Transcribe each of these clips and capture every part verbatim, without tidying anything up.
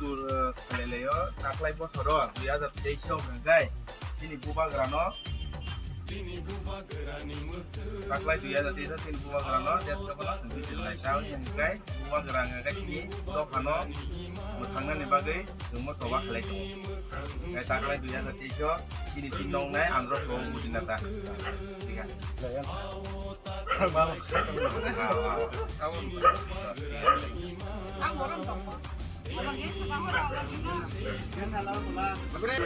Khlailaio, taklai bosoro dui hazar teis o hwnkhe chini bubagrano, taklai dui hazar teis o chini bubagrano desh khe bono twi twi lai ta hwnkhe bubagra hwnkhe chini dophano mwthangnani bagwi chwngno toba khlai tongo. Hwnkhe taklai dui hazar teis o chini chini nongnai andro so budinata. Thik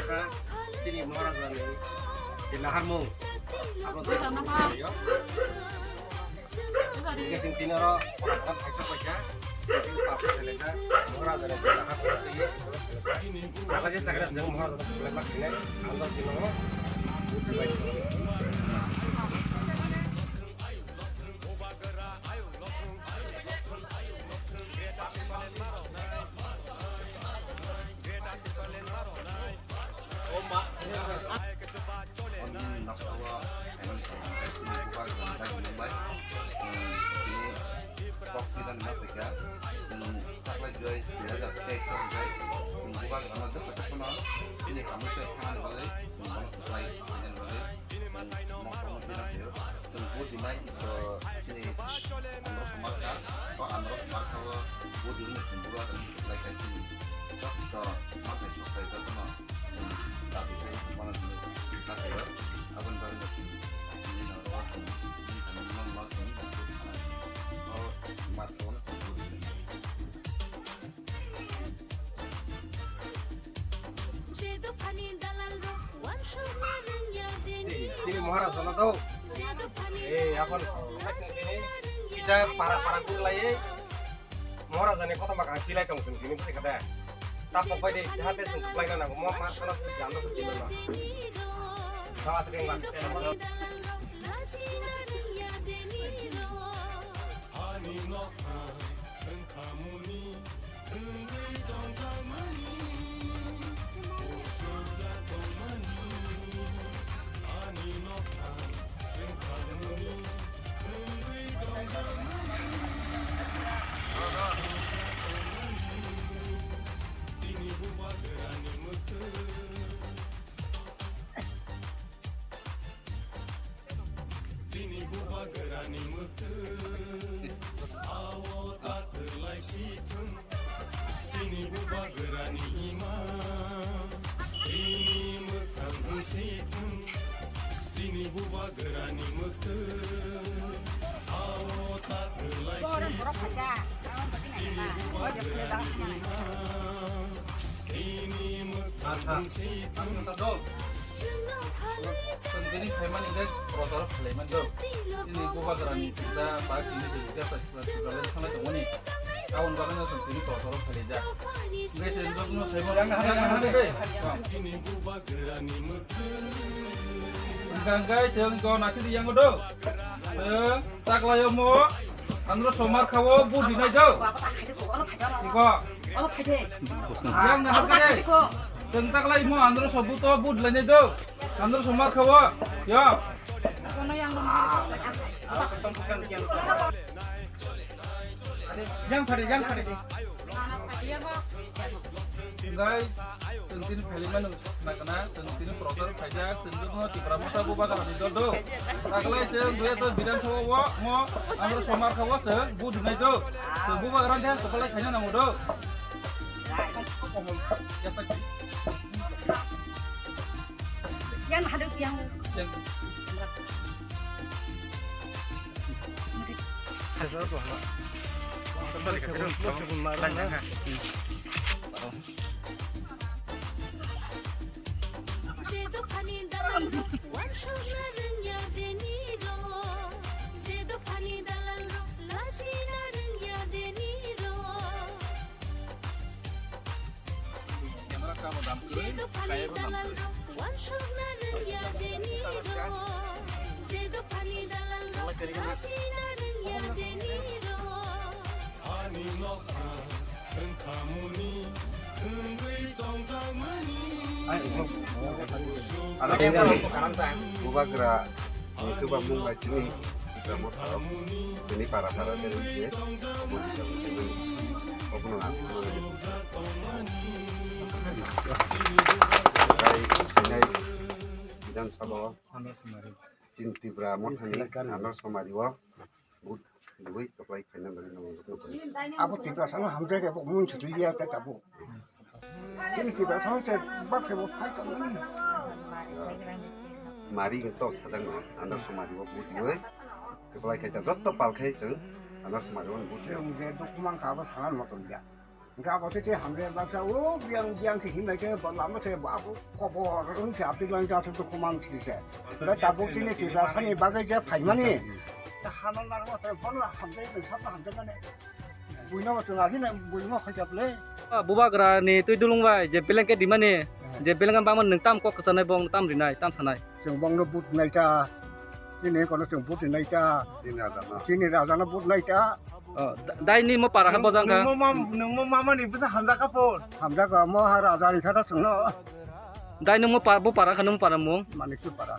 kha? Chini Maharaj ni je naharmung abo chini oro Maharaj ni je naharmung Chwng vote rinai, to chini Andhra Kumar Kha, o Andhra Kumar Kha o vote rinai chwng bubagra rinai khlai khai chini joto manthai soksai jotono chwng dabi khai mano chwng kha khaio. Aboni bagwi no chwng chini no ro chwng chini no no chwng o Kumar Kha o no chwng vote rinai. Chini Maharaj jana do. Eh, apan kisa para para kulai. Maharaj jani kotha maka pilai tong sini sini kata. Tapok bai de jahate sung kulai na mo mar sana jando sini na. Sama sini mas. Chini bubagrani mwkhwtwng, ao ta kwlai si thung. Chini bubagrani ima, bini mwkhang wng si thung. Chini bubagrani mwkhwtwng, ao ta kwlai si thung. Chini bubagrani ima, bini mwkhang wng si thung. Chwng tini khaimani je prochar khlaimani do. Chini bubagrani sida ba chini je sida sa sida sida le thanglai tongmani. Aboni bagwi no chwng tini prochar khlaijak. Hwnkhe chwng jotno saimano ang hana hana de. Hwnkhe chwng do nasidi yango do. Chwng taklaio mo andro somar khawo budi nai do. Iko. Yang na hakare. Chwng taklaimo andro so buto bud lainai do. Andro so ma khawo. Yo. Yang phari, yang phari. Guys, chwng tini phailaimano. Nakana, chwng tini prochar khaijak, chwng jotono Tipra Motha bubagrani dol do. Taklai chwng dui hajar Bidhan Sabha o mo, andro somar kha o chwng vote rinai do. Chwng bubagrani thang kwpalai khaina nango do. Yan haduk yang. Yang. Kembali ke dalam. Lain, lain, lain. Bubagra, eh, kwbangmung bai chini, kwbangma tharok, chini para para berwi khe, omo ni jaga tei mani. Obono ang phano. Tei thinai Bidhan Sabha o chini Tipra Mothani Andar Somari o vote rwui kwplai khaina bagwi nang nukgo. Abo Tiprasano hamjak abo mun sitwi ya ta tabuk. Chini Tiprasano se bak se bo phai tongmani. Mari to sajak no Andar Somari o vote rwui kwplai khai ta jotto pal khai chwng Andar Somari o vote rwui. Chwng je dokumang ka abo sanan motom ya. Hingke abo tei tei hamjak baksa o biyang biyang se hinlai khe bo lama se bo abo kobor wng se apik lang jang se dokumang sini se. Hingke tabuk chini Tiprasani bagwi je phaimani. Hano narwkma tei bono hamjak tong sabno hamjakmani. Buino bo chwng agini buino khaijak le. Ah, Bubagra ni twi dulung bai je beleng khe dimani, je beleng bangma nwng tam kok kwchanai bo nwng tam rinai tam sanai. Chwng bongno but nai ta. Chini kono chwng but nai ta. Chini raja no. Chini raja no but nai ta. Oh, da-, dai ni mo para kha bojang kha. Nwng mo mam-, nwng mo mama ni bwsa hamjak kha phone. Hamjak kha mo ha raja ni kha ta chwngno. Dai nwng mo pa-, bo para kha nwng para mung. Manik su para.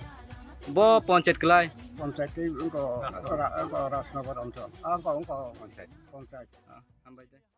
Bo panchayat klai. Panchayat ke wngko ra-, wngko Rajnagar Anchal. Ah, wngko, wngko panchayat. Panchayat. Ah, hambai dai.